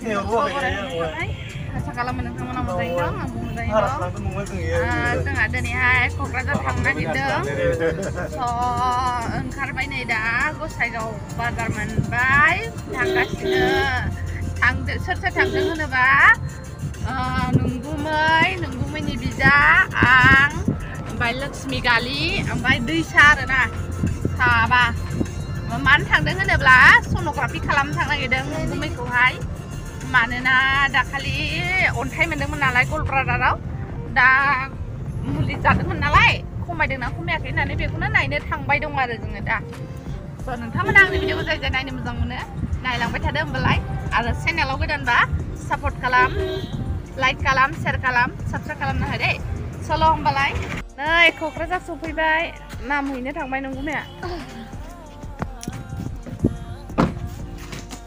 आसा खालामो नोंथांमोना मोजाङै दं आंबो मोजाङै दं जोंहा दिनैहाय क'क्राझार थांनो नागिरदों ओंखारबाय नै दा गसाइगाव बाजार मोनबाय थांगासिनो सोर सोर थांदों होनोबा नोंगुमैनि बिदा आं ओमफ्राय लक्ष्मी गालि ओमफ्राय दैसा आरोना साबा मानो थांदों होनोब्ला सन'ग्राफि खालामनो थांनो नागिरदों नोंगुमैखौहाय मानोना दाखालि अन्थाइ मोनदोंमोन नालाय गलब्रादाराव दा मुलि जादोंमोन नालाय खमायदोंना खमायाखै होननानै बेखौनो नायनो थांबाय दं आरो जोङो दा नोंथांमोना आंनि भिडिअखौ जाय जाय नायनो मोजां मोनो नायलांबाय थादो होमबालाय आरो चेनेलाव गोदानबा सापर्ट खालाम लाइक खालाम शेयार खालाम साबस्क्राइब खालामनो हो दे सल' होमबालाय नै क'क्राझार सफैबाय नामहैनो थांबाय नोंगुमैया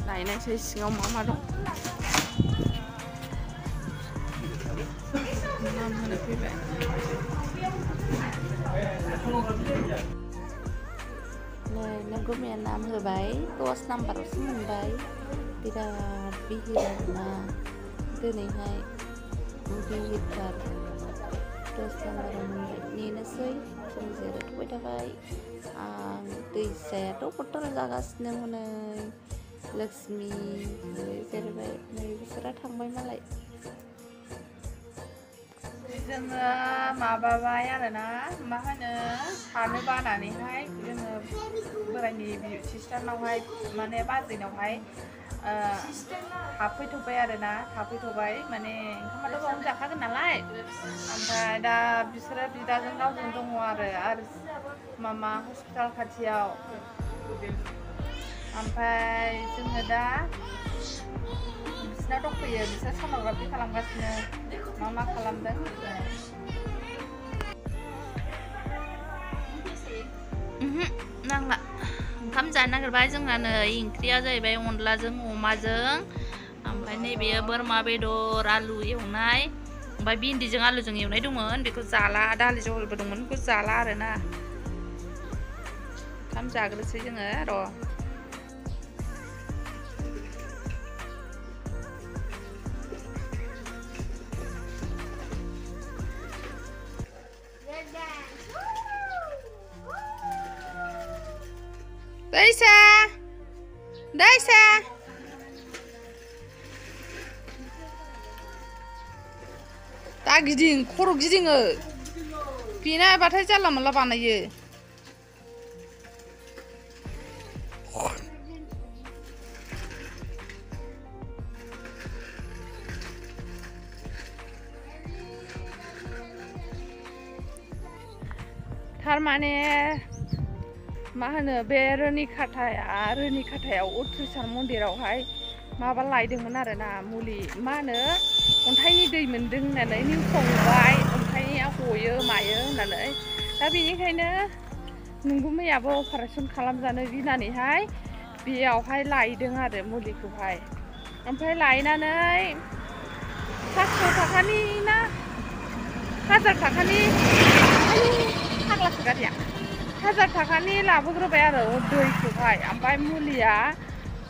नायनायसै सिङाव मा मा दं नाम होनो फैबाय नै नोंगुमैया नाम होबाय 10 नाम्बारावसो मोनबाय बिराद बिहिर आरोना दिनैहाय बिहिरथार 10 नाम्बाराव मोनबाय नेनोसै जों जिरायथ'बाय थाबाय आं दैसायाथ' बथल जागासिनो हनै लक्ष्मी जेरैबाय नै बिसोरा थांबाय मालाय जोङो माबाबाय आरोना मा होनो थानो बानानैहाय जोङो बोरायनि सिस्टारनावहाय माने बाजैनावहाय थाफैथ'बाय आरोना माने ओंखामाथ' बावनो जाखागोन नालाय ओमफ्राय दा बिसोरो बिदाजों गावजों दङ आरो मामा हस्पिटाल खाथियाव ओमफ्राय जोङो दा बिसोरनाव दंफैयो बिसोर सन'ग्राफि खालामगासिनो मा खालामदों नांला ओंखाम जानो नागिरबाय जोंना नै ओंख्रिया जाहैबाय अनलाजों अमाजों ओमफ्राय नैबेयो बोरमा बेदर आलु एवनाय ओमफ्राय भिन्दिजों आलुजों एवनाय दंमोन बेखौ जाला दालि जहलबो दंमोन बेखौ जाला आरोना ओंखाम जाग्रोसै जोङो र' दैसा दा गिदिं खर' गिदिङो बेना बाथाय जानला मोनला बानायो थारमाने मा होनो बे रोनिखाथायाव उथ्रिसार मन्दिरावहाय माबा लायदोंमोन आरोना मुलि मा होनो अन्थाइनि दै मोनदों होननानै निउसाव नुबाय अन्थाइया गयो मायो होननानै दा बेनिखायनो नोंगुमैयाबो अपारेसन खालामजानो गिनानैहाय बेयावहाय लायदों आरो मुलिखौहाय ओमफ्राय लायनानै 500 थाखानि ना 1000 थाखानि फाग्लासो गारिया 1000 थाखानि लाबोग्रोबाय आरो दैखौहाय ओमफ्राय मुलिया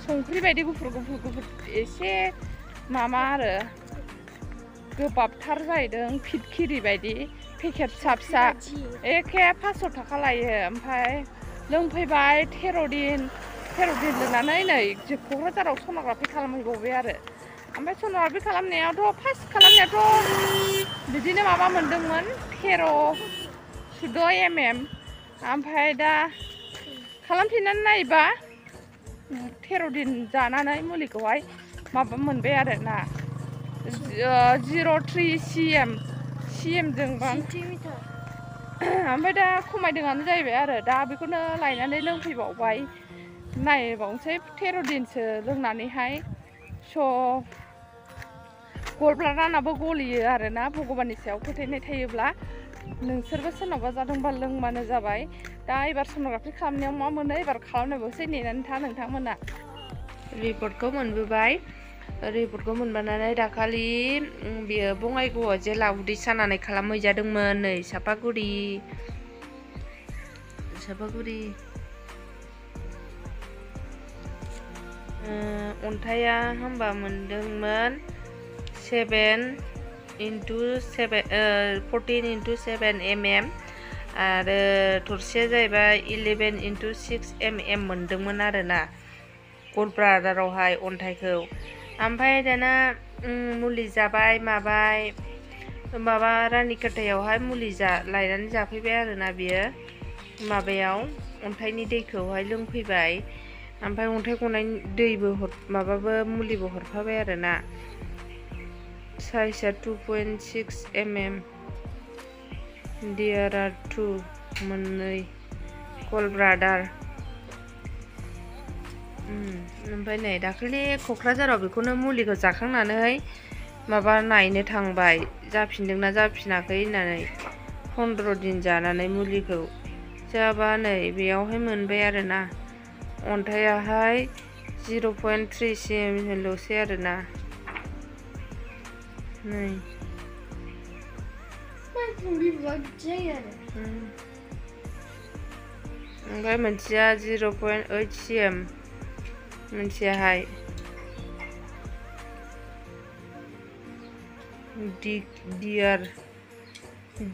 संख्रि बायदि गुफुर एसे मामा आरो गोबाबथार जाहैदों फिटकिरि बायदि पेकेट फिसा एखे 500 थाखा लायो ओमफ्राय लोंफैबाय 13 दिन लोंनानै नै क'क्राझाराव सन'ग्राफि खालामहैबावबाय आरो ओमफ्राय सन'ग्राफि खालामनायावथ' फार्स्ट खालामनायाथ' बिदिनो माबा मोनदोंमोन 14 mm ओमफ्राय दा खालामफिननानै नायबा 13 दिन जानानै मुलिखौहाय माबा मोनबाय आरो ना 0.3 cm जों ओमफ्राय दा खमायदोंआनो जाहैबाय आरो दा बेखौनो लायनानै लोंफैबावबाय नायबावनोसै 13 दिनसो लोंनानैहाय गलब्लादाराबो गलियो आरोना भगबाननि सायाव फोथायनाय थायोब्ला नोंसोरबो सोरनावबा जादोंबा लोंबानो जाबाय दा एबार सन'ग्राफि खालामनायाव मा मोनो एबार खालामनायबावसै नेनानै था नोंथांमोना रिपर्टखौ मोनबोबाय रिपर्टखौ मोनबानानै दाखालि बियो बङाइगावआव जेला उदै सानानै खालामहैजादोंमोन नै सापागुरि अन्थाइया होमबा मोनदोंमोन 14 mm आरो थरसेया जाहैबाय 11 6 mm मोनदोंमोन आरोना गलब्लादारावहाय अन्थाइखौ। ओमफ्राय दाना मुलि जाबाय माबाय माबा रानिखाथायावहाय मुलि लायनानै जाफैबाय आरोना बियो माबायाव अन्थाइनि दैखौहाय लोंफैबाय। ओमफ्राय अन्थाइ गनायनि दैबो माबाबो मुलिबो हरफाबाय आरोना साइजआ 2.6 mm देयार आर 2 मोननै गलब्लादार। ओमफ्राय नै दाखालि क'क्राझाराव बेखौनो मुलिखौ जाखांनानै माबा नायनो थांबाय जाफिनदोंना जाफिनाखै होननानै 15 दिन जानानै मुलिखौ जाबा नै बेयावहाय मोनबाय आरोना अन्थाइयाहाय 0.3 cmल'सै आरोना नै ओमफ्राय मोनसेया 0.8 cm मोनसेयाहाय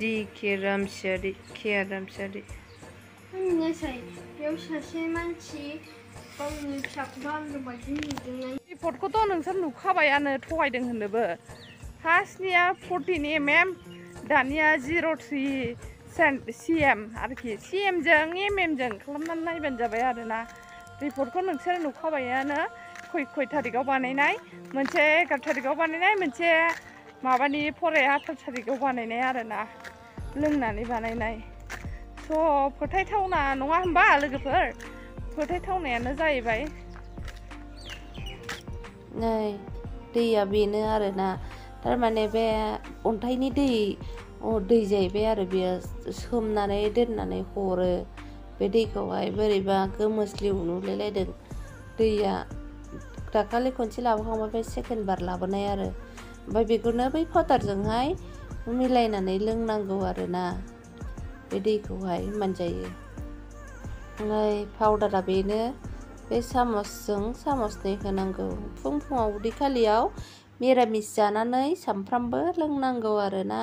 डि के रामसियारि रिपर्टखौथ' नोंसोर नुखाबायानो थगायदों होननोबो। फार्स्टनिया 14 mm दानिया 0.3 cm आरोखि cm जों mm जों खालामनानै नायबानो जाबाय आरोना। रिपर्टखौ नोंसोर नुखाबायानो खय थारिखआव बानायनाय, मोनसे 11 थारिखआव बानायनाय, मोनसे माबानि फराया 18 थारिखआव बानायनाय आरोना लोंनानै बानायनाय। स' फोथायथावना नङा होमबा लोगोफोर? फोथायथावनायानो जाहैबाय नै दैया बेनो आरोना थारमाने बे अन्थाइनि दै जाहैबाय आरो बेयो सोमनानै दोननानै हरो बे दैखौहाय बोरैबा गोमोस्लिउ नुलायलायदों दैया। दाखालि खनसे लाबोखांबाय बे सेकेन्ड बार लाबोनाय आरो ओमफ्राय बेखौनो बै पाउदारजोंहाय मिलायनानै लोंनांगौ आरोना बे दैखौहाय मोनजायो। नै पाउदारा बेनो बे सामसजों सामसनै होनांगौ फुङाव उदै खालियाव मिरामिस जानानै सामफ्रामबो लोंनांगौ आरोना।